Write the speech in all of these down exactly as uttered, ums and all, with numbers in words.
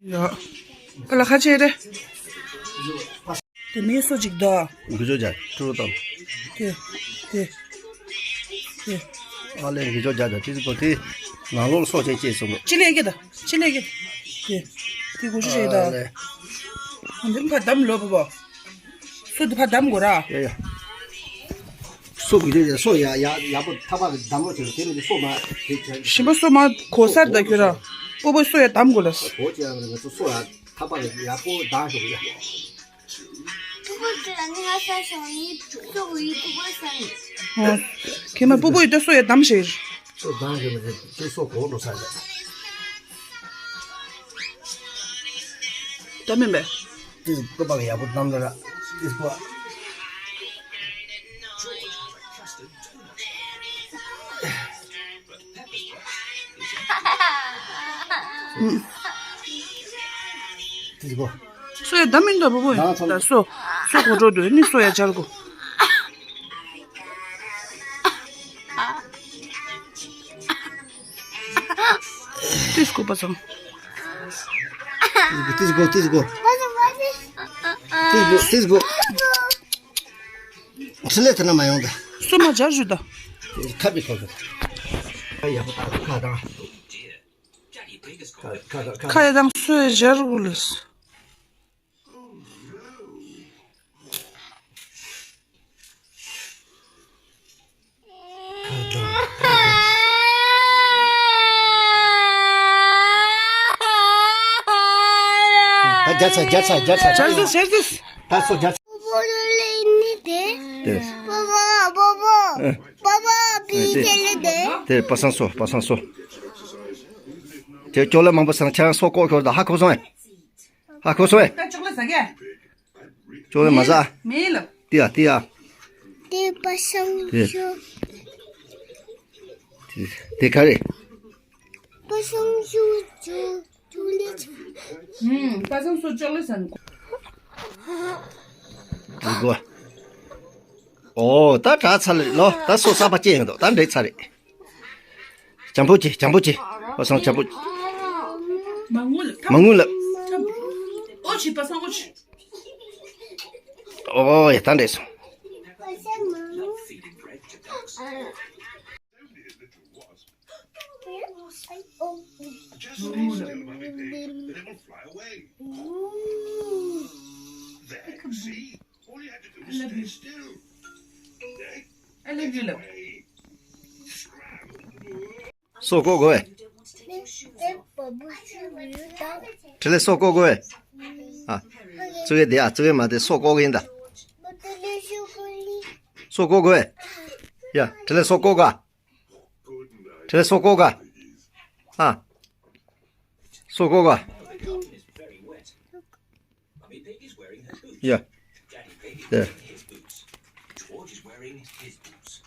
ཡ། ཨ་ལ་ཁ་ཆེ་རེད། དེ་མིའི་སོ་གཅིག་ད། འགུལ་སྐྱོད་རྒྱག་ཀྲུ་རུ་བཏང་། དེ། དེ། དེ། ཨ་ལས་འགུལ་སྐྱོད་རྒྱག་རྒྱག་ཅི་ཟིག་གོ་དེ། ནང་ལོགས་སོ་ཆེ་ཆེ་སོང་། ཅི་ལས་ཀྱི་ད། ཅི་ལས་ཀྱི། དེ། དེ་གོ་ཤི་རེད་ད། ཨ་ལས། འདི་ཕར་བསྡམ་ལོ་བུ་བུ། སོ་འདི་ཕར་བསྡམ་དགོས་ར། ཡ་ཡ། སོ་གི་རེད་སོ་ཡ་ཡ་ཡག་པོ་ཐག་པ་གི་བསྡམ་ལོ་བྱེད་དེ་མི་འདི་སོ་མ་དེ་བྱ། ཞིམ་པ་སོ་མ་གོ་སར་ད་ཁྱོད་ར། སྤོ་བོའི་སོ་ཡ་བསྡམ་དགོས་ལ། གོ་ཅི་ཡ་མི་འདི་སོ་ཡ་ཐག་པ་གི་ཡག་པོ་བསྡམ་ཞོག་ཡ། ཐུག་པ་དེ་ནི་ང་ས་ཞོག་ཡིན་ཐུག་པ་ཡིན་ཐུག་པ་ས་ཡིན། ཨོ། ཁྱེད་མ་སྤོ་བོ་ཡི་ད་སོ་ཡ་བསྡམ་ཞེས། སོ་བསྡམ་ཞེས་མི་འདི་སོ་གོ་འགྲོ་ས་རེད། ད་མིན་པས། ཏིས་ཀོ་པ་གི་ཡག་པོ་བསྡམས་ལ་ར། ཏིས་ཀོ། ཏིས་ཀོ། སོ་ཡ་བསྡམས་མིན་འདུག་བུ་བུ། ད་སོ། སོ་གོ་འགྲོ་འདུག་ནི་སོ་ཡ་སྦྱར་དགོས། ཏིས་ཀོ་པ་སང་། ཏིས་ཀོ་ཏིས་ཀོ། ཏིས་ཀོ་ཏིས་ཀོ། ཕྲིན་ལས་དེ་ན་མ་ཡོང་ད། སོ་མ་སྦྱར་ཞུ་ད། ཁ་པི་ཁོ་ཁ། ཡག་པོ་ད་ཁ་དང་། ཁ་ཁ་ཁ། ཁ་ཡ་དང་སོ་ཡ་སྦྱར་དགོས་ལས། ད་རྒྱ་ཚ་རྒྱ་ཚ་རྒྱ་ཚ། རྒྱ་ཚ་རྒྱ་ཚ། ད་སོ་རྒྱ་ཚ། དེ། དེ་པ་སངས་སོ་པ་སངས་སོ། དེ་ཅོ་ལེ་མང་པོ་སང་ཆ་སོ་ཀོ་ཁྱོར་ད་ཧ་ཁོ་སོང་ཨེ། ཧ་ཁོ་སོང་ཨེ། ད་ཅོག་ལེ་ཟ་གེ། ཅོག་ལེ་མ་ཟ། མེད་ལ། ཏི་ཡ་ཏི་ཡ། དེ་པ་སངས་སོ། དེ་ག་རེ། པ་སངས་སོ་ཅོ་ཅོག་ལེ་ཟ། ཨུམ། པ་སངས་སོ་ཅོག་ལེ་ཟ། འགྲིག་གོ། ཨོ་ད་དྲག་ཚར་ལེ་ལོ། ད་སོ་གསར་པ་སྐྱེས་ཡོང་འདུག་ད་འགྲིག་ཚར་རེད། བྱམས་པོ་བྱེད་བྱམས་པོ་བྱེད། པ་སངས་བྱམས་པོ། མ་ངུ་ལ། མ་ངུ་ལ། ཨོ་ཆི་པ་སངས་ཨོ་ཆི། ཨོ་ཡ་ད་འགྲིག་སོང་། Just stay still, Mummy Pig, and it will fly away. There, see? All you had to do was stay still. Okay? I love you, love. Scram. སོ་ཀོ་གོ་བས། དྲི་ལེ་སོ་ཀོ་གོ་བས། ཨ། ཙུ་གེ་དེ་ཨ་ཙུ་གེ་མ་དེ་སོ་ཀོ་གི་ཡིན་ད། སོ་ཀོ་གོ་བས། ཡ་དྲི་ལེ་སོ་ཀོ་ག། དྲི་ལེ་སོ་ཀོ་ག། ཨ། སོ་ཀོ་ག། Yeah. Yeah. George is wearing his boots.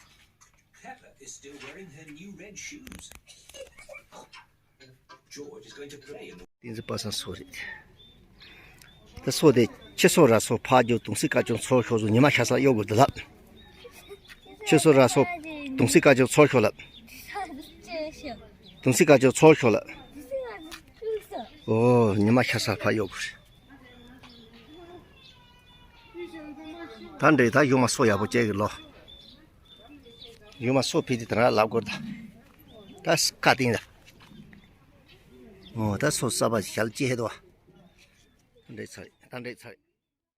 Peppa is still wearing her new red shoes. George is going to play in the ཏིང་ཙི་པ་སངས་སོ་རེད། ད་སོ་དེ་ཁྱི་སོ་ར་སོ་ཕ་རྒྱུ་དུང་སི་ཀ་ཅུང་ཚོར་ཤོག་སོ་ཉི་མ་ཤ་ས་གཡོ་དགོས་འདུག་ལབ། ཁྱི་སོ་ར་སོ་དུང་སི་ཀ་ཅུང་ཚོར་ཤོག་ལབ། དུང་སི་ཀ་ཅུང་ཚོར་ཤོག་ལབ། ཨོ་ཉི་མ་ཤ་ས་ཕ་གཡོ་དགོས་རེད། ད་འདྲེ་ད་ཡུ་མ་སོ་ཡག་པོ་བྱས་གི་ལོ། ཡུ་མ་སོ་ཕི་དི་ད་ར་ལབ་དགོས་ད། ད་ཀ་ཏིང་ད། ཨོ་ད་སོ་ས་པ་ཞལ་ཅི་ཧེ་དོ། འདྲེ་ཚ་རེད་ད་འདྲེ་ཚ་རེད།